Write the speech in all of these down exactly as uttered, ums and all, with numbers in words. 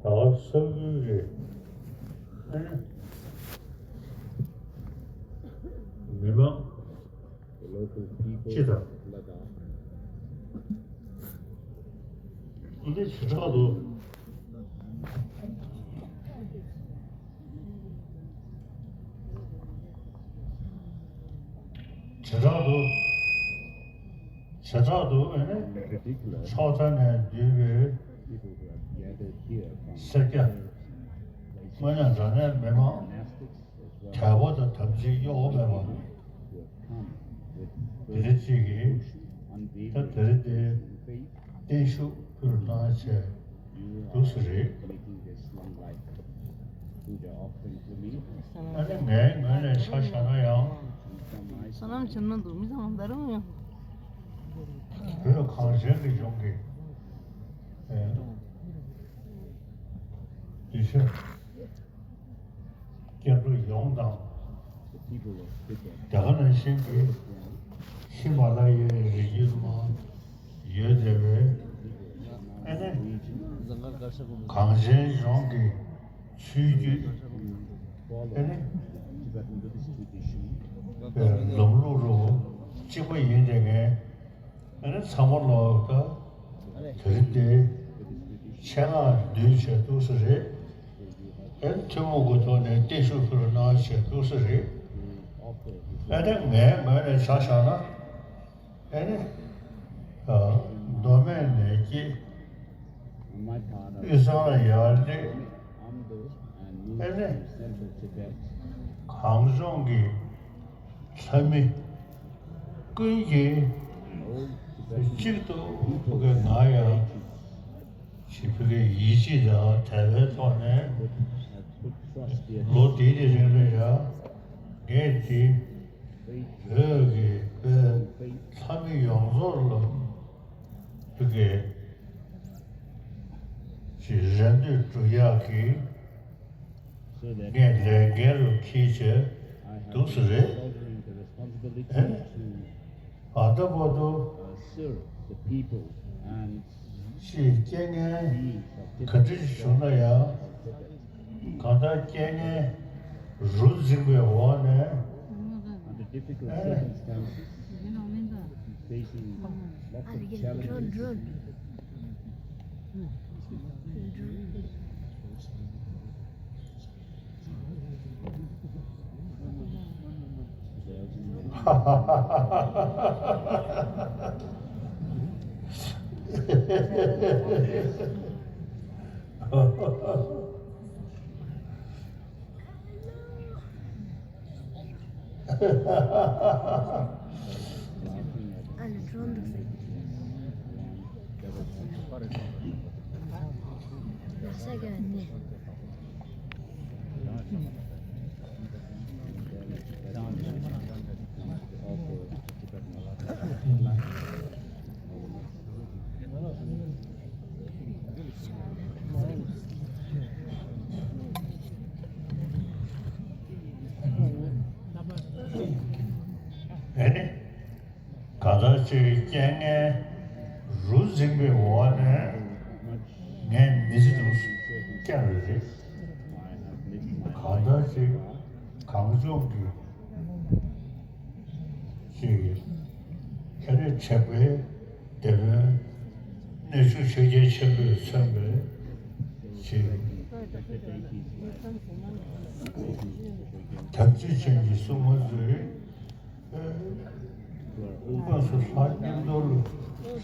ད་ས་ཁུལ་གྱི་མི་མང་སྤྱི་དང་འདི་བྱེ་བྲག་ཏུ། བྱེ་བྲག་ཏུ། བྱེ་བྲག་ཏུ་ཨེ་ནི་ཕྱོགས་མཐའ་ནས་འདུས་པའི་སེར་སྐྱ། དངོས་གནས་དྲང་གནས་མི་མང་དལ་པོ་དང་དམ་ཚིག་གཡོ་བ་མེད་པ། དེ་འདྲ་ཅིག་གིས་ད་དེ་རིང་འདི་བརྟན་བཞུགས་ཕུལ་གནང་བྱས་འདུག་ས་རེད། ཨ་ནི་ངའི་ངོས་ནས་ཆ་བཞག་ན་ཡང་། བསོད་ནམས་ཆེན་མོ་འདུག་མི་ཚང་མ་ད་རུང་ཡང་། བོད་གངས་ཅན་གྱི་ལྗོངས་ཀྱི་ཨེ་སྐྱབས་མགོན་ཡོངས་དང་། དེ་ག་ནང་བཞིན་གྱི་ཧི་མ་ལ་ཡའི་རི་རྒྱུད་མ་ཡོད་བསྡད་པའི་ཨ་ནི་གངས་ཅན་ལྗོངས་ཀྱི་ཆོས་བརྒྱུད་ཨ་ནི་ལམ་ལུགས་རུ་གཅིག་པ་ཡིན་བསྡད་མཁན། ཨ་ནི་ཚང་མ་ལོག་ད་དེ་རིང་འདི་ཆེད་མངགས་བསྡུས་བྱས་འདུག་ས་རེད། ཨ་ནི་ཐུན་མོང་གི་ཐོག་ནས་བརྟན་བཞུགས་ཕུལ་གནང་བྱས་འདུག་ས་རེད། ཨ་ནི་ངའི་ངོས་ནས་ཆ་བཞག་ན་ཨ་ནི་མདོ་སྨད་ནས་སྐྱེས། དབུས་གཙང་ཡར་སླེབས། ཨེ་ནས་གངས་ལྗོངས་ཀྱི་ལྷ་མི་ཀུན་གྱིས་གཅིག་ཏུ་ཕ་གི་ང་ཡང་ཞེས་ཕ་གི་ཡིད་ཆེས་དང་དད་པའི་ཐོག་ནས་ལོ་འདི་གི་རིང་ལ་ཡང་ངས་འདི་བོད་ཀྱི་བོད་ལྷ་མི་ཡོངས་རྫོགས་ལ་ཕ་གི་ཅིག་རེ་འདོད་སྒྲུབ་ཡག་གི་ངས་ལས་འགན་རུ་འཁྱེར་བྱས་འདུག་ས་རེད། ཨེ་ཨ་ད་བར་དུ་ཅིག་རྐྱེན་ངན་ག་འདྲ་ཞིག་བྱུང་ན་ཡང་གང་ལྟར་རྐྱེན་ངན་རུ་འཛིངས་པའི་འོག་ནས་ཨེ། ཨེ་ནི། གང་ལྟར་ཅིག་རྐྱེན་ངན་རུ་འཛིངས་པའི་འོག་ནས་ངས་མི་ཚེ་འདི་བསྐྱལ་བ་རེད། གང་ལྟར་ཅིག་གངས་ལྗོངས་ཀྱི་ཅིག་ཨེ་ནི་དྲེགས་པའི་སྡེ་དཔོན་གནས་ཆུང་ཆོས་རྒྱལ་ཆེན་པོས་མཚོན་པའི་ཅིག་དམ་ཚིག་ཅན་གྱི་སྲུང་མ་ཚོས། དངོས་སུ་ལྷ་མཉམ་དུ་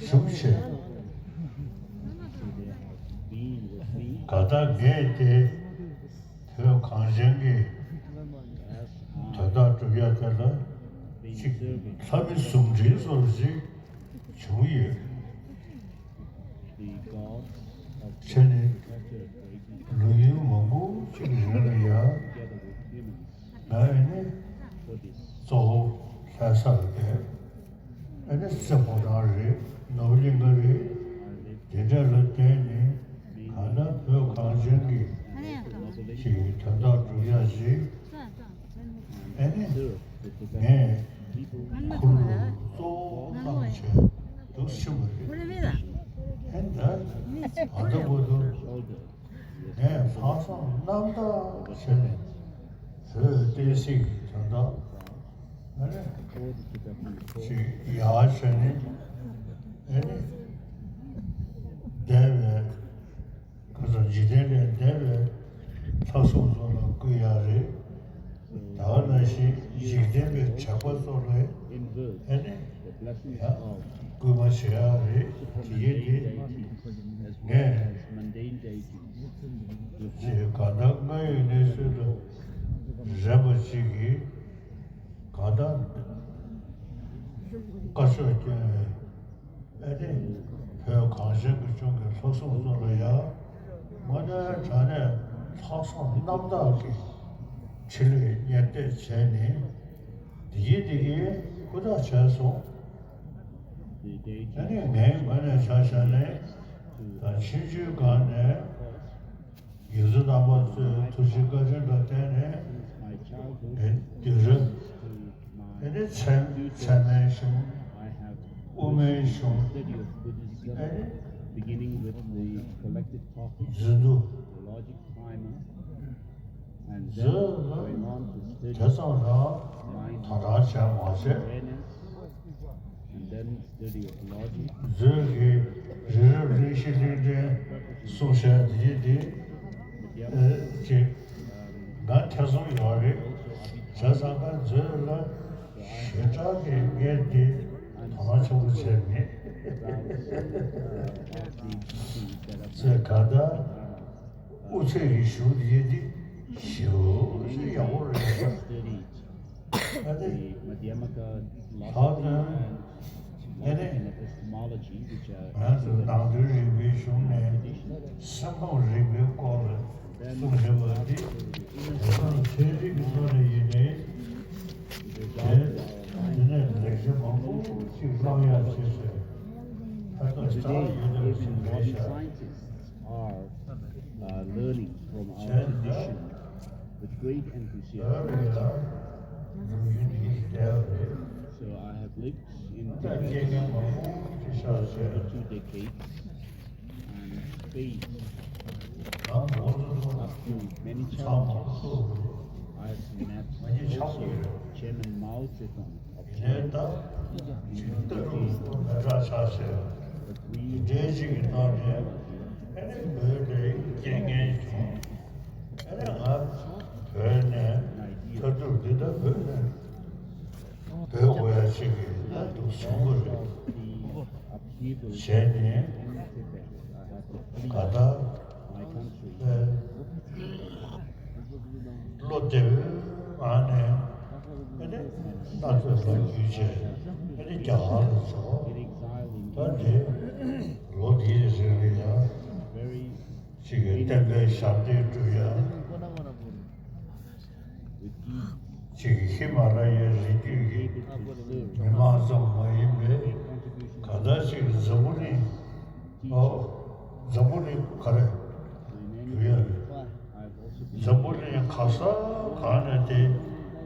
བཞུགས་བྱས། གང་ལྟར་ངས་དེ་བོད་གངས་ཅན་གྱི་དོན་དག་སྒྲུབ་ཡ་དེ་ལ་ཅིག་ལྷ་མི་ཟུང་འབྲེལ་བཟོ་འདྲ་ཅིག་བྱུང་ཡོད། བྱས་ནས་ལོ་ཡུན་མང་པོ་ཅིག་གི་རིང་ལ་ཡང་། ང་ཨེ་ནི་གཙོ་བོ་ལྷ་ས་ལ་བསྡད། ཨེ་ནི་རྩེ་ཕོ་བྲང་རེད། ནོར་གླིང་ཁ་རེད། དེ་འདྲ་ལ་བསྡད་ནས་གང་ལྟར་བོད་གངས་ཅན་གྱི་ཅིག་དོན་དག་སྒྲུབ་ཡག་ཅིག་ཨེ་ནི་ངས་ཁུར་གཙོ་བོ་བླངས་བྱས་འདུག་ཕྱིན་པ་རེད། ཨེ་ད་ཨ་ད་བར་དུ། ངས་ལྷག་བསམ་རྣམ་དག་བྱས་ནས་བོད་བསྟན་སྲིད་ཀྱི་དོན་དག་ཨ་ནི་ཅིག་ཡག་བྱས་ནས་ཨ་ནི་འདས་པའི་ཁ་སང་འཇིག་རྟེན་ལས་འདས་པའི་ལྷ་སྲུང་ཚོ་ལ་བསྐུལ་ཡག་རེད། ད་ག་ནང་བཞིན་འཇིག་རྟེན་པའི་དྲེགས་པ་ཚོ་ལ་ཨེ་ནི་ཡང་སྐུལ་མ་བྱེད་ཡག་རེད། དེ་ཡིན་དེ་ངས་ཅེས་གང་ལྟར་དངོས་ཡོད་གནས་ཚུལ་ལ་རན་པ་ཅིག་གིས་གང་ལྟར་བཀའ་ཤོག་བསྐྱོན་ཨེ་ནི་བོད་གངས་ཅན་གྱི་ལྗོངས་ཀྱི་ལྷ་སྲུང་ཚོ་ལ་ཡང་དངོས་གནས་དྲང་གནས་ལྷག་བསམ་རྣམ་དག་གིས་ཕྱི་ལུས་གཉེར་གཏད་བྱས་ནས་བདེ་སྐྱིད་བདེ་སྐྱིད་ཧུར་ཐག་བྱས་སོང་། ཨེ་ནི་ངའི་ངོས་ནས་ཆ་བཞག་ནས་ད་ཕྱིན་ཆོས་སྒང་ནས། ཡིག་གཟུགས་རྣམ་པ་ཚོའི་ཐུགས་རྗེ་བཀའ་དྲིན་ལ་བརྟེན་ནས་ངའི་དུས་རབས་དེ་ནི་ཚད་ཚད་མའི་གཞུང་། དབུ་མའི་གཞུང་། ཨེ་ནི་མཛོད་བསྡུ་མཛོད་ལ་དེ་ཙམ་རང་དོ་སྣང་བྱས་མ་བྱས། མཛོད་ཀྱི་རི་རབ་གླིང་བཞི་གླིང་ཕྲན་གསུང་བཤད་འདི་འདི་ཅིག་ང་ཐེ་ཚོམ་ཡོད་རེད། བྱས་ཙང་ང་མཛོད་ལ་ཞེ་དྲག་གི་ངས་འདི་དོ་སྣང་ཆེན་པོ་བྱས་མེད། ཚེ་ག་ད་དབུ་ཚད་ཀྱི་གཞུང་འདི་འདི་ཞེ་པོ་ཞིག་ཡག་པོ་རེད། ཨ་ནི་ལྷག་དོན་ཨ་ནི་ང་ཚོ་ནང་དོན་རིག་པའི་གཞུང་ནས་སེམས་ཁམས་རིག་པའི་སྐོར་ལ་གསུང་བཞིན་པ་འདི་དེང་སང་ཚན་རིག་གི་ཐོག་ནས་ཡིན་ནའི་དེ་དེ་ནས་ལེགས་ཆ་མང་པོ་ཞིག་བླང་ཡག་བྱེད་ཟེར་ད་ལྟ་ལྟ་ཡོད་པ་ཞིག་རེད་ཤག། Are uh, learning from our tradition with great enthusiasm. So I have lived in Tibet for over two decades and faced up to many challenges. I have met also Chairman Mao Zedong of China. But we ཨ་ནི་བོད་ལ་རྐྱེན་ངན་བྱུང་། ཨ་ནི་ང་བོད་ནས་མཐའ་ཐུག་འདི་ལྟར་བོད་ནས་བོད་དགོས་ཡ་ཞིག་གི་ལ་འདུག་བྱུང་གི་རེད། བྱས་ནས་ག་ད་ཨེ་བློ་བདེ་བོའི་ངང་ནས་ཨ་ནི་སྣ་ཚོགས་ལ་བརྒྱུད་བྱས་ཨ་ནི་རྒྱ་གར་ལ་འབྱོར། ད་དེ་ལོ་འདིའི་རིང་ལ་ཡང་ཅིག་གི་བསྟན་པའི་ཞབས་འདེགས་སྒྲུབ་ཡ། ཅིག་ཧི་མ་ལ་ཡའི་རི་རྒྱུད་ཀྱི་མི་མང་ཙམ་མ་ཡིན་པའི་གང་ལྟར་ཅིག་འཛམ་བུ་གླིང་ཨོ་འཛམ་བུ་གླིང་ག་རེ་གྲུ་ཡ་རེད། འཛམ་བུ་གླིང་ག་ས་གང་ནས་དེ་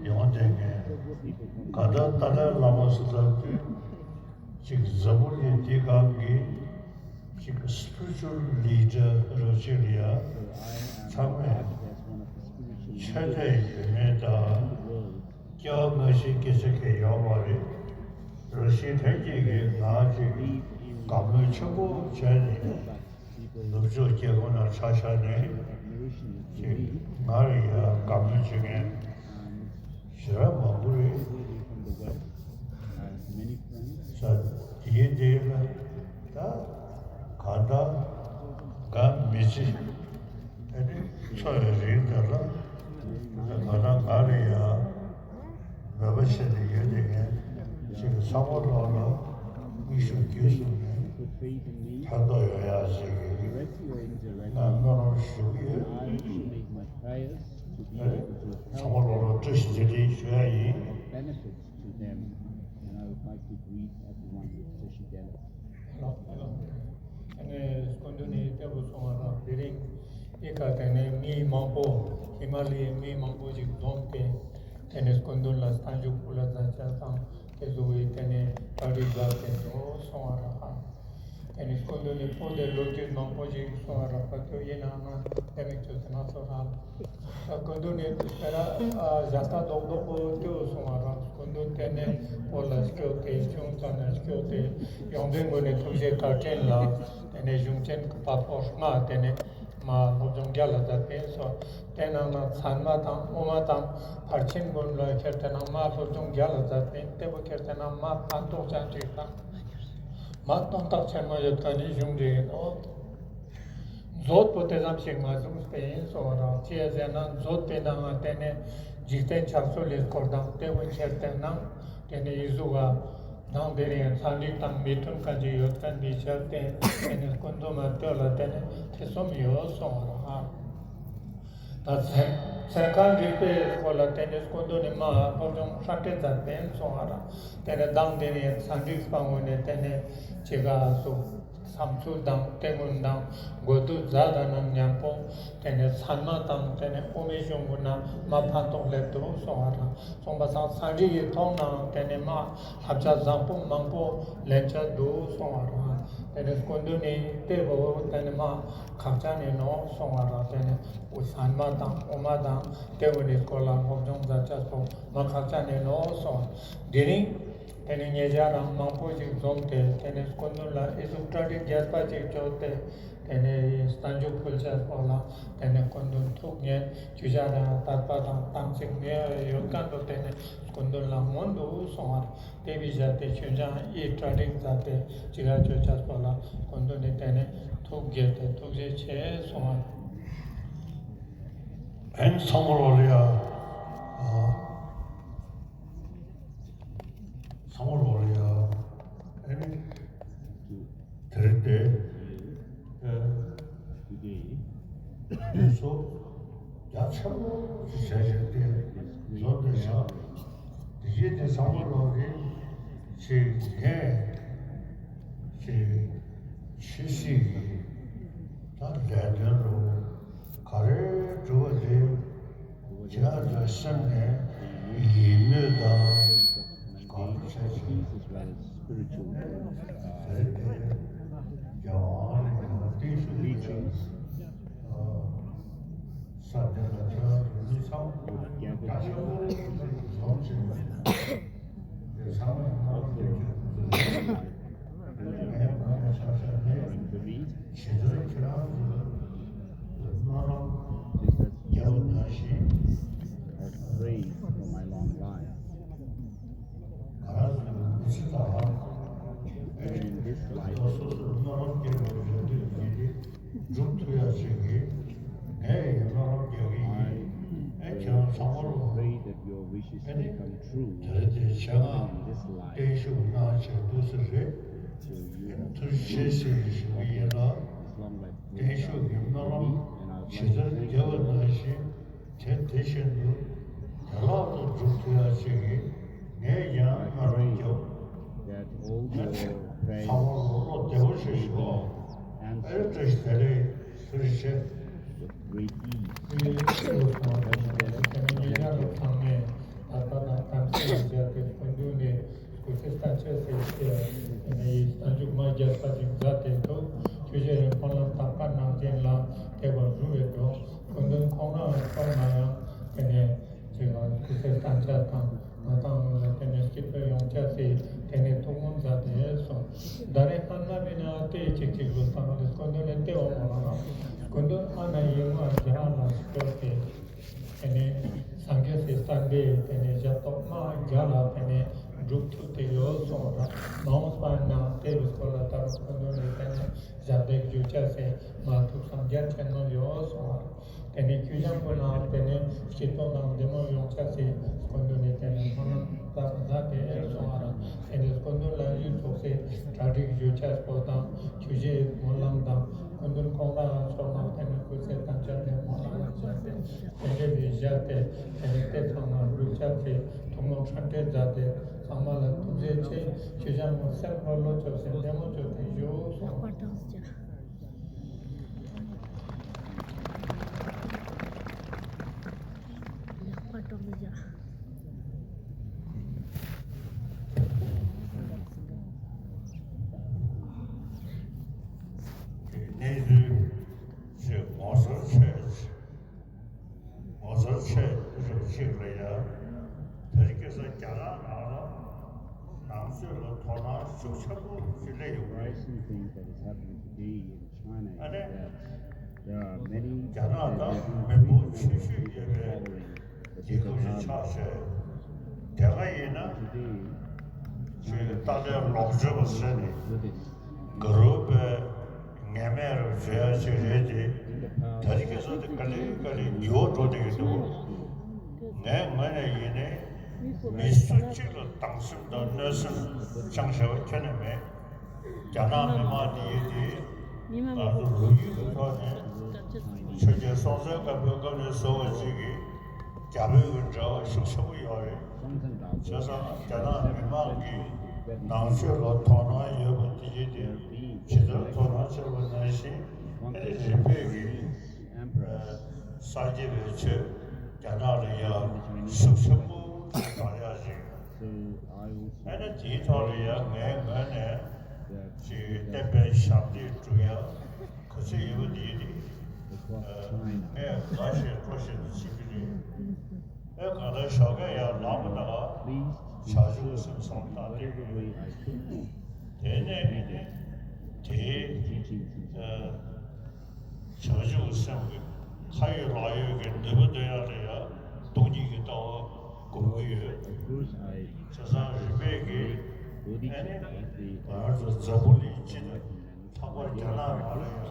ཡོང་བསྡད་མཁན་གང་ལྟར་ཏཱ་ལའི་བླ་མ་སུ་ལྟར་དུས། ཅིག་འཛམ་བུ་གླིང་འདི་སྒང་གི་ཅིག་spiritual leader རོ་ཅིག་ལ་ཡ་ཚང་མས་ཆོས་དད་ཡོད་མེད་དང་སྐྱེ་བ་སྔ་ཕྱིའི་སྐད་ཆ་གང་ཡོད་མ་རེད། རོ་ཤི་ཐན་གྱིས་ཀྱི་ང་ཅིག་དགའ་མོས་ཆེན་པོ་བྱས་ནས་ནུབ་ཕྱོགས་རྒྱལ་ཁབ་ནང་ཆ་བཞག་ནས་ཅིག་ང་ལ་ཡ་དགའ་མོས་བྱེད་མཁན་ཞེ་དྲག་མང་པོ་རེད། ས་དེའི་འདི་ལ་ད་གང་ལྟར་དགའ་མི་བྱེད་ཨ་ནི་འཚོ་བའི་རིང་དེ་ལ་ད་གང་ལྟར་ང་ལ་ཡང་མོས་པ་བྱས་ནས་ཡོད་དེ་ངས་ཅིག་ཚང་མ་ལོག་ལ་དབུ་ཞུགས་རྒྱུད་གསུམ་ནས་ཕན་ཐོགས་ཡོང་ཡག་ཅིག་གི་ང་སྨོན་ལམ་ཞུ་གི་ཡོད། ཚང་མ་ལོག་ལ་བཀྲ་ཤིས་བདེ་ལེགས་ཞུ་ཡ་ཡིན། Benefits to them, and I would like to greet everyone with Session Dennis. ཨ་ནི་སྐུ་མདུན་ནས་སྐྱབས་སུ་སོང་བ་དང་དེ་རིང་ཨེ་ཁ་དེ་ནས་མི་མང་པོ་ཧི་མ་ལ་ཡའི་མི་མང་པོ་ཞིག་འཛོམས་ཏེ་དེ་ནས་སྐུ་མདུན་ལ་གསར་འགྱུར་ཕུལ་ལ་མཛད་བྱ་དང་དེ་ཚོ་བའི་དེ་ནས་བཀའ་འདྲི་དགའ་དེ་ཚོ་སོང་བ་དང་། དེ་ནས་སྐུ་མདུན་ནས་པོ་དེ་ལོ་རྒྱུས་མང་པོ་ཞིག་གསུང་བ་རག་པ་དུ་ཡིན་ནའང་དེ་མིག་ཚོ་དེ་མ་ཚོ་རག་སྐུ་མདུན་ནས་དེ་ལྟར་བྱ་ལྟ་རྡོག་རྡོག་པོ་དུ་གསུང་བ་རག་སྐུ་མདུན་དེ་ནས་པོ་ལ་སྐྱོད་དེ་ཆུང་ཙམ་ནས་སྐྱོད་དེ་ཡོངས་འཛིན་ངོས་ནས་ཐུགས་རྗེ་བཀའ་དྲིན་ལ་དེ་ནས་གཞུང་ཆེན་གྱི་པ་ཕོ་ལྔ་དེ་ནས་མ་སློབ་སྦྱོང་རྒྱ་ལ་མཛད་པས་སོ། དེ་ནང་ན་ཚད་མ་དང་དབུ་མ་དང་ཕར་ཕྱིན་ཀུན་ལ་ཁྱེར་ཏེ་ན་མ་སློབ་སྦྱོང་རྒྱ་ལ་མཛད་པས་དེ་བོ་ཁྱེར་ཏེ་ན་མ་ཕན་ཐོགས་ཅན་ཅིག་དང་། མ་དོན་དག་ཆེན་མོ་ཡོད་པ་ནི་གཞུང་འབྲེལ་ཡིན་ནོ། མཛོད་པོ་དེ་ཙམ་ཞིག་མ་བཟུང་སྟེ་ཡིན་སོང་བ་དང་ཅི་ཡ་ཟེར་ན་མཛོད་དེ་ནང་ང་བལྟས་ནས་འཇིག་རྟེན་ཆགས་ཚུལ་ལས་སྐོར་དང་དེ་བོ་ཁྱེར་ཏེ་ན་དེ་ནས་ཡིག་གཟུགས་བ་དང་དེ་རིང་ཚན་རིག་དང་མི་མཐུན་ཁ་ཅིག་ཡོད་མཁན་འདི་ཆགས་ཏེ་དེ་ནས་སྐུ་མདུན་མ་སྟོད་ལ་དེ་ནས་ཐེ་ཚོམ་ཡོད་སོང་བ་དང་། ད་ཚན་ཚན་ཁང་རིག་པའི་སྐོར་ལ་དེ་ནས་སྐུ་མདུན་ནས་མ་སློབ་སྦྱོང་ཧྲ་ཏེ་མཛད་པས་སོང་བ་ར། དེ་ནས་མདང་དེ་ནས་ཚན་རིག་པ་ངོས་ནས་དེ་ནས་ཅི་ག་སོགས་བསམ་ཚུལ་དང་དེ་ཀུན་དང་འགོད་དུ་མཛད་ད་ནམ་མཉམ་པོ་དེ་ནས་ཚད་མ་དང་དེ་ནས་དབུ་མའི་གཞུང་ཀུན་ན་མ་ཕན་ཐོགས་སླེབས་འདུག་སོང་བ་ར། སོང་པ་སང་ཚན་རིག་གི་ཐོག་ནའང་དེ་ནས་མ་བསླབ་བྱ་བཟང་པོ་མང་པོ་ལེན་ཆ་འདུག་སོང་བ་ར། དེ་ནས་སྐུ་མདུན་ནས་དེ་གོ་དེ་ནས་མ་ཁག་ཅན་ནས་ནོ་སོང་བ་ར། དེ་ནས། ཚད་མ་དང་དབུ་མ་དང་དེ་བོ་ནི་སྐོར་ལ་སློབ་སྦྱོང་མཛད་བྱ་སོགས་མ་ཁག་ཅན་ནས་ནོ་སོང་། དེ་རིང་དེ་ནི་ཉེ་ཆར་རང་མང་པོ་ཞིག་འཛོམས་ཏེ་དེ་ནི་སྐུ་མདུན་ལ་ཨི་ཟུག་གྲ་སྒྲིག་རྒྱས་པ་ཞིག་བྱོས་ཏེ་དེ་ནི་རྟ་མཇུག་ཕུལ་བྱ་སོགས་ལ་དེ་ནི་སྐུ་མདུན་ཐུགས་མཉེས་ཆོས་བྱ་རང་དད་པ་དང་དམ་ཚིག་ནུས་ཡོད་མཁན་དུ་དེ་ནི་སྐུ་མདུན་ལ་མངོན་དུ་སོང་བར། དེ་བས་བཞག་སྟེ་ཆོས་འབྱུང་ཨི་གྲ་སྒྲིག་མཛད་དེ་ཅི་ག་ཆོས་ཆ་སོགས་ལ་སྐུ་མདུན་ནས་དེ་ནས་ཐུགས་དགྱེས་ཏེ་ཐུགས་རྗེ་ཆེ་གསུང་བ། ཨེ་ནི་ཚང་མ་ལོ་ལ་ཡ། ཨ། ཚང་མ་ལོ་ལ་ཡ། ཨེ་ནི། དེར་དེ། ཨེ། དེ་ཚོ་རྒྱ་ཆེན་པོ་ཞིག་བྱས་བྱས་ཏེ་བཟོ་དེ་བཞག་དེ་བཞིན་དེ་ཚང་མ་ལོ་རེ་ཞིག་ངས་ཞིག་ཤི་སྲིད་ཀྱི་ད་ལས་དོན་རུ་ག་རེ་འགྲོ་བ་རེད། ཁྱེད་རང་ཚོའི་སེམས་ནས་ཡིད་སྨོན་དང་གང་བྱས་ཤིང་། དེར་དེ་རྒྱལ་དབང་ལ་ཡང་བརྟན་བཞུགས་ཀྱི་ས་དེ་ལ་ཁྱེད་རང་ཚོ་མི་ཚང་མ་རྒྱ་ཆེན་པོ་ཞིག་འཛོམས་ཤིང་། དེ་ཚང་མ་ཡང་ང་རང་ཚོའི་ཁྱེད་ཚོ་ངའི་ངོ་མ་ཆ་ཤ་ནས་ཇི་ལྟར་ཁྱེད་རང་ཚོའི་སྨོན་ལམ་རྒྱབ་ནང་བཞིན། Praise for my long life. ང་རང་ཚོའི་མི་ཚེ་དང་། ཨེ། ད་སོ་སོར་སྨོན་ལམ་རྒྱག་དགོས་པའི་རེ་འདུན་ཡིན་ཏེ། འགྲུབ་ཐུབ་ཡག་ཅིག་གིས་ངས་ཡང་སྨོན་ལམ་རྒྱག་གི་ཡིན། ཨེ། ཁྱེད་རང་ཚང་མ་ལོ། ཨེ་ནི། དེ་རེད་དེ་བྱས་ན་བརྟན་བཞུགས་གནང་བྱས་འདུག་ས་རེད། ཨེ་ནི་ཐུགས་རྗེ་ཆེ་ཟེར་ཞུ་གི་ཡིན་ལ། བརྟན་བཞུགས་ཀྱི་སྨོན་ལམ་ཇི་ལྟར་རྒྱབ་པ་ནང་བཞིན། དེ་དེ་བཞིན་དུ་བདེ་བླག་ཏུ་འགྲུབ་ཐུབ་ཡག་ཅིག་གིས་ངས་ཡང་སྨོན་ལམ་རྒྱབ། ཚང་མ་ལོ་ལོ་བདེ་བོ་ཞིག་ཞུ། ཨེ་བཀྲ་ཤིས་བདེ་ལེགས། ཐུགས་རྗེ་ཆེ། ཨེ་ཚང་མས་ད་ལྟ་དང་དམ་ཚིག་ལ་མཛད་དེ་སྐུ་མདུན་ནས་སྐུ་ཚེ་བརྟན་ཆེད་ཟེར་ཏེ་ནས་ཡིས་རྟ་མཇུག་མ་རྒྱས་པ་ཞིག་མཛད་དེ་འདུག་ཆོས་རྗེ་རིན་སྤུངས་ལ་དམ་བཀའ་གནང་ཅན་ལ་དད་པ་རུ་བའི་འགྲོ། སྐུ་མདུན་ཁོང་རང་ལ་སོང་ན་ཡང་དེ་ནས་ཅིག་ལ་སྐུ་ཚེ་བརྟན་ཆེད་དང་ང་ཚང་ལ་དེ་ནས་སྐྱིད་པོ་ཡོང་ཆེད་ཟེར་དེ་ནས་ཐུགས་སྨོན་མཛད་དེ་སོང་། ད་རེས་ཧ་ན་བི་ན་ཏེ་ཅིག་ཅིག་རུ་ས་མ་དེ་སྐུ་མདུན་ནས་ལྟེ་བ་མོ་ལ་ར་སྐུ་མདུན་ཨ་ན་ཡིན་མ་རྒྱ་ལ་སྐྱོར་ཏེ། དེ་ནས་སངས་རྒྱས་སི་གསང་བའི་དེ་ནས་ཞབས་ཏོག་མ་རྒྱ་ལ་དེ་ནས་སྒྲུབ་ཐུབ་དེ་ཡོད་སོང་བ། མ་འོངས་པ་ན་དེ་རུ་སྐོར་ལ་ད་རུང་ཁོ་ནོ་ནས་དེ་ནས་ཞབས་འདེགས་རྒྱུ་ཆ་སེ་མ་ཐུབ་སམ་རྒྱ་ཆེན་མོ་ཡོད་སོང་བ། དེ་ནས་ཁྱོད་ཅག་ཁོ་ན་དེ་ནས་སྐྱིད་ཏོང་དང་བདེ་མོ་ཡོང་ཆ་སེ་ཁོ་ནོ་ནས་དེ་ནས་ཁོ་ན་ད་ད་དེ་སོང་བ། དེ་ནས་ཁོ་ནོ་ལ་ཡུལ་ཚོགས་སེ་གྲ་སྒྲིག་རྒྱུ་ཆ་སོགས་དང་ཆོས་རྗེའི་སྨོན་ལམ་དང་། སྐུ་མདུན་ཁོང་རང་ཚོ་ནང་དེ་ནས་སྐུ་ཚེ་དམ་བཅའ་དེ་མོ་ལ་བཞག་སྟེ་དེ་འདྲ་བའི་བཞག་སྟེ་དེ་ནས་དེ་ཚང་མ་འགྲུབ་ཆགས་ཏེ་ཐུགས་སྨོན་ཁྲ་ཁྲེལ་མཛད་དེ་ཚང་མ་ལ་ཐུགས་རྗེ་ཆེ། ཆོས་ཅན་མོ་སེམས་ལྷོད་ལྷོད་ཆོག་སེ་བདེ་མོ་ཆོག་སྟེ་བཞུགས་སོང་། ལེགས་པར་གྲོགས་བྱ། ཚོར་ཆེ། ངོ་ཚ་ཆེ་རེད་ཅིག་ལ་ཡ། དེ་རིང་ཁ་སང་རྒྱ་ནག་ནང་ལ་ནང་ཆོས་ལ་དོ་སྣང་ཤུགས་ཆེན་པོ་ཞིག་སླེབས་ཡོང་གི་རེད། ཨ་ནི་རྒྱ་ནག་ད་མི་འབོར་ཆེ་ཤོས་ཡོད་པའི་རྒྱལ་ཁབ་ཅིག་ཆགས་བྱས། དེ་ག་ཡིན་ན་ཅིག་ཏཱ་ལའི་ལོག་སྤྱོད་པ་ཟེར་ནས་དགའ་རབ་པའི་ངན་སྨྲས་རབ་བྱེད་ཡ་ཅིག་རེད་དེ། ད་རེས་ཁ་སང་དེ་ག་ལེ་ག་ལེ་འགྱུར་བ་འགྲོ་བསྡད་ཀྱི་འདུག་ངའི་ངོས་ནས་ཡིན་ནའི་མི་སུ་གཅིག་ལ་སྡང་སེམས་དང་གནོད་སེམས་བཅངས་བཞག་པ་ཁྱོན་ནས་མེད། རྒྱ་ནག་མི་མང་འདི་ཡིན་དེ་ང་ཚོ་ལོ་རྒྱུས་ཀྱི་ཐོག་ནས་ཆོས་རྒྱལ་སྲོང་བཙན་སྒམ་པོའི་སྐབས་ནས་བཟུང་བ་ཅིག་གིས་རྒྱ་བོད་ཀྱི་འབྲེལ་བ་ཤུགས་ཆེན་པོ་ཡོད་རེད། བྱས་ཙང་རྒྱ་ནག་མི་མང་གིས་ནང་ཆོས་ལ་དོ་སྣང་ཡོད་པ་དེ་ཡིན་དེ་ཇི་ལྟར་དོ་སྣང་ཆེ་བ་ནང་བཞིན་ཨ་ནི་རིམ་པས་ཀྱིས་ཨ་སངས་རྒྱས་པའི་ཆོས་རྒྱ་ནག་ལ་ཡང་ཤུགས་ཆེན་པོ་དར་ཡག་ཅིག་ཨ་ནི་དེའི་ཐོག་ལ་ཡང་ངའི་ངོས་ནས་ཅིག་བསྟན་པའི་ཞབས་འདེགས་སྒྲུབ་ཡག་ག་ཚོད་ཡོད་པ་དེ་ནི་ངས་དགའ་ཞིང་སྤྲོ་བཞིན་དུ་བྱེད་ཀྱི་རེད། ཨེ་གང་ལྟར་ཞོགས་ཀས་ཡར་ལངས་པ་དང་བྱང་ཆུབ་སེམས་བསམ་བཏང་སྟེ། དེ་ནས་དེའི་བྱང་ཆུབ་སེམས་ཀྱི་ཁ་ཡོད་ལག་ཡོད་ཀྱི་ནུས་པ་འདོན་ཡག་ལ་ཡང་སྟོང་ཉིད་ཀྱི་ལྟ་བ་སྒོམ་གྱི་ཡོད། བྱས་ཙང་རིམ་པས་ཀྱིས་ཨ་ནི་ང་རང་ཚོ་འཛམ་བུ་གླིང་སྤྱི་དང་། ལྷག་པར་རྒྱ་ནག་ནང་ལ་ཡང་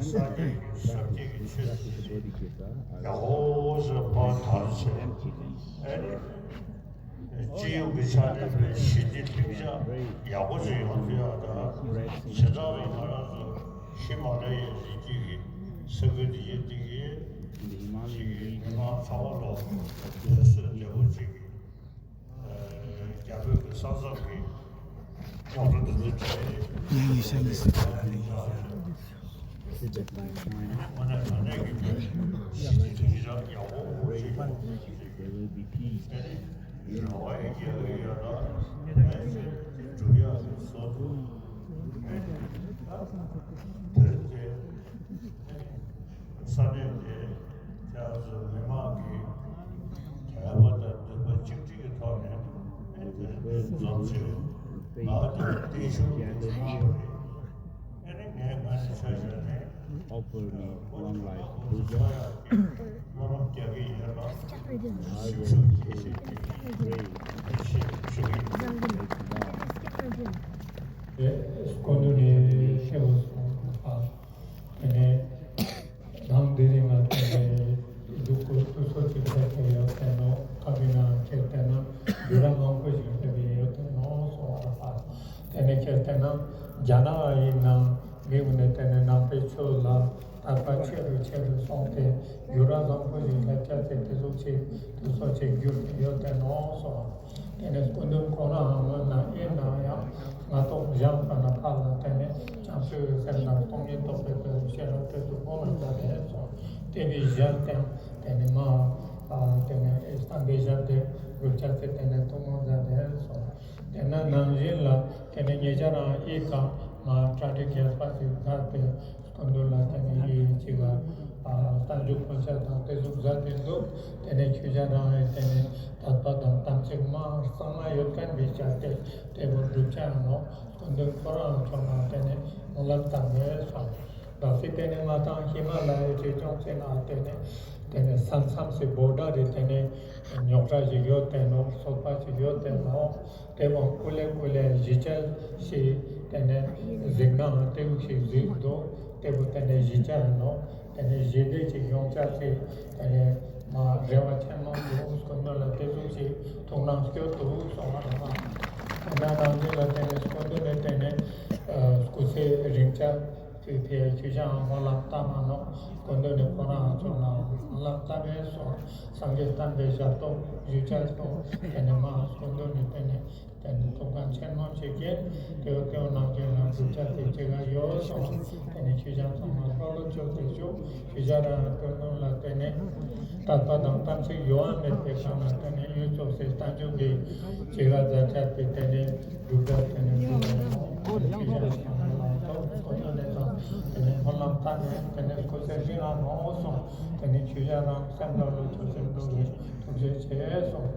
སངས་རྒྱས་ཀྱི་ཟབ་རྒྱས་ཀྱི་ཆོས་ཀྱི་ཡག་པོ་ཞིག་ཕར་དར་བྱས། ཨ་ནི་སྤྱི་ཡོངས་ཀྱི་ཆ་ནས་པའི་ཞི་བདེ་ལྷིང་འཇགས་ཡག་པོ་ཞིག་ཡོང་ཐུབ་ཡག་དང་། བྱེ་བྲག་པའི་ང་རང་ཚོ་ཧི་མ་ལ་ཡའི་རི་རྒྱུད་ཀྱི་ས་ཁུལ་འདི་ཡི་སྟེང་གི་ཅིག་གི་མི་མང་ཚང་མ་ལ་བདེ་སྲུང་བདེ་པོ་ཅིག་གི་རྒྱ་བོད་ཀྱི་ས་མཚམས་ཀྱི་རྙོག་དྲ་འདི་ཚོ་བྲལ་ཏེ། དངོས་གནས་དྲང་གནས་ཀྱི་ཞི་བདེ་ལྷིང་འཇགས་ཡག་པོ་ཞིག་ཡོང་ཆེད་ཀྱི་རེ་བ་ཡོད་པ་ཞིག་ཡོད་ལ། ཨེ་ནི་སྒྲུབ་ཡག་གི་བཟོ་འདུག་ཨེ་ནི་དེར་བརྟེན། ས་གནས་དེ་ཁྱེད་ཚོ་མི་མང་གི་དད་པ་དང་འདུན་པ་གཅིག་སྒྲིལ་གྱི་ཐོག་ནས་དེ་འཛོམས་བྱས་ང་དང་བརྟན་བཞུགས་ཀྱི་གནང་བ་རེད། ཨ་ནི་ངས་ང་ནས་ཆ་བཞག་ནས་Offer me one life puja. སྨོན་ལམ་རྒྱག་གི་ཡིན་ལ། ཞིབ་འཇུག་གི་ཞིབ་ཀྱི་ཞིབ་ཞུ་གི་ཡིན། དེ་སྐུ་མདུན་ནས་ཤེས་པ་སོང་། དེ་ནས་ནང་དེ་རིང་ང་དེ་ནས་འདུག་གོ་དུས་ཚོད་ཅིག་ཕེབས་ཏེ་ཡོད་དེ་ནོ། ཁ་བི་ན་ཁྱེད་དེ་ན་འབུལ་ར་མང་པོ་ཞིག་ཕེབས་ཡོད་དེ་ནོ་སོང་བ་དང་། དེ་ནས་ཁྱེད་དེ་ན་རྒྱ་ནག་ཡིན་ན་མི་འོ་ནས་དེ་ནས་ནང་པའི་ཆོས་ལ་དད་པ་ཆེ་རུ་ཆེ་རུ་སོང་སྟེ་འབུལ་ར་བཟང་པོ་ཞིག་སླེབས་ཆ་ཚེ་དེ་ཚོ་ཆེ་དུས་ཚོད་ཆེ་འགྱུར་ཡོད་དེ་ནོ་སོང་། དེ་ནས་སྐུ་མདུན་ཁོ་རང་ངོས་ན་ཨེ་ན་ཡང་ང་ཐོག་བཞག་པ་ན་ཕར་ལ་དེ་ནས་བྱང་ཆུབ་སེམས་དང་སྟོང་ཉིད་རྟོགས་པའི་སྐུ་ཤེས་རབ་ཏུ་དཔུང་ལ་བཞག་དེ་སོང་། དེ་བས་ཞབས་ཀྱང་དེ་ནས་མ་དེ་ནས་བསྟན་པའི་ཞབས་དེ་སྒྲུབ་བྱ་ཚེ་དེ་ནས་ཐུན་མོང་མཛད་དེ་སོང་། དེ་ན་ནང་བཞིན་ལ་དེ་ནས་ཉེ་ཆར་རང་ཨི་ཀ་མ་གྲ་སྒྲིག་རྒྱས་པ་ཞིག་མཛད་དེ། སྐུ་མདུན་ལ་དེ་ནས་ཡིད་ཆེས་ཀ་རྟ་མཆོག་དཀོན་ཆ་དང་དེ་ཚོ་མཛད་དེ་འདུག་དེ་ནས་ཆོས་རྒྱལ་རང་ཡང་དེ་ནས་དད་པ་དང་དམ་ཚིག་མ་གཙང་མ་ཡོད་མཁན་མི་བྱ་སྟེ་དེ་བོ་སྒྲུབ་བྱ་ནོ། སྐུ་མདུན་ཁོ་རང་ཚོ་ན་དེ་ནས་སྨོན་ལམ་བཏབ་ནས་སོང་། ད་སི་དེ་ནས་མ་བཏང་ཧི་མ་ལ་ཡའི་རི་ལྗོངས་ཟེར་ན་དེ་ནས་དེ་ནས་ས་མཚམས་སི་བོ་ཌར་རི་དེ་ནས་རྙོག་དྲ་ཞིག་ཡོད་དེ་ནོ། སོགས་པ་ཞིག་ཡོད་དེ་ནོ། དེ་བ་ཀུ་ལེ་ཀུ་ལེ་གཞིས་བྱེས་ཞིག་དེ་ནས་གཟིགས་ནའང་དེ་བོ་ཞིག་གཟིགས་འདུག་དེ་བོ་དེ་ནས་གཞིས་བྱེས་ནོ། དེ་ནས་གཞིས་སྡེ་ཞིག་ཡོང་ཆ་ཚེ་དེ་ནས་མ་རེ་བ་ཆེན་མོ་འདུག་སྐུ་མདུན་ལ་དེ་ཚོ་ཞིག་ཐུགས་སྣང་སྐྱོ་འདུག་སོང་བ་རེད་མ། དེ་ནས་ནང་ཆེན་ལ་དེ་ནས་སྐུ་མདུན་ནས་དེ་ནས་སྐུ་ཚེ་རིང་ཆ་དེ་ཕའི་ཆོས་ཞང་སྨོན་ལམ་བཏབ་མ་ནོ། སྐུ་མདུན་ནས་ཁོ་རང་ཚོ་ལ་སྨོན་ལམ་བཏབ་པས་སོ། སངས་རྒྱས་བསྟན་པའི་ཞབས་ཏོག་ཞུ་བྱ་སོ། དེ་ནས་མ་སྐུ་མདུན་ནས་དེ་ནས་དེ་ནས་ཐུགས་དགའ་ཆེན་མོ་བྱེད་ཀྱིན་དེ་བ་སྐྱོང་གནང་རྒྱུ་ན་སྒྲུབ་བྱ་དེ་ཅི་ག་ཡོད་སོང་། དེ་ནས་ཆོས་ཞང་ཚང་མ་ལྷོད་ལྷོད་ཆོག་དེ་ཆོག་ཆོས་ཞང་རང་སྐུ་མདུན་ལ་དེ་ནས་དད་པ་དང་དམ་ཚིག་ཡོད་མེད་པའི་སྒང་ལ་དེ་ནས་ཡོད་ཆོག་སའི་བསྟན་བཅོས་ཀྱི་ཅི་ག་མཛད་བྱ་དེ་དེ་ནས་སྒྲུབ་བྱ་དེ་ནས་སྒྲུབ་བྱ་ཡོད་ཆོས་ཞང་ཚང་མ་ལ་ཐོག་སྐུ་མདུན་ནས་དང་ དེ་ནས་སྨོན་ལམ་བཏབ་ནས་དེ་ནས་སྐུ་ཚེ་ཧྲིལ་ང་མང་བོ་སོང་། དེ་ནས་ཆོས་རྒྱལ་རང་སེམས་ལ་ལོ་ཐུགས་སེམས་འགྲོ་གི་ཐུགས་རྗེ་ཆེ་སོང་།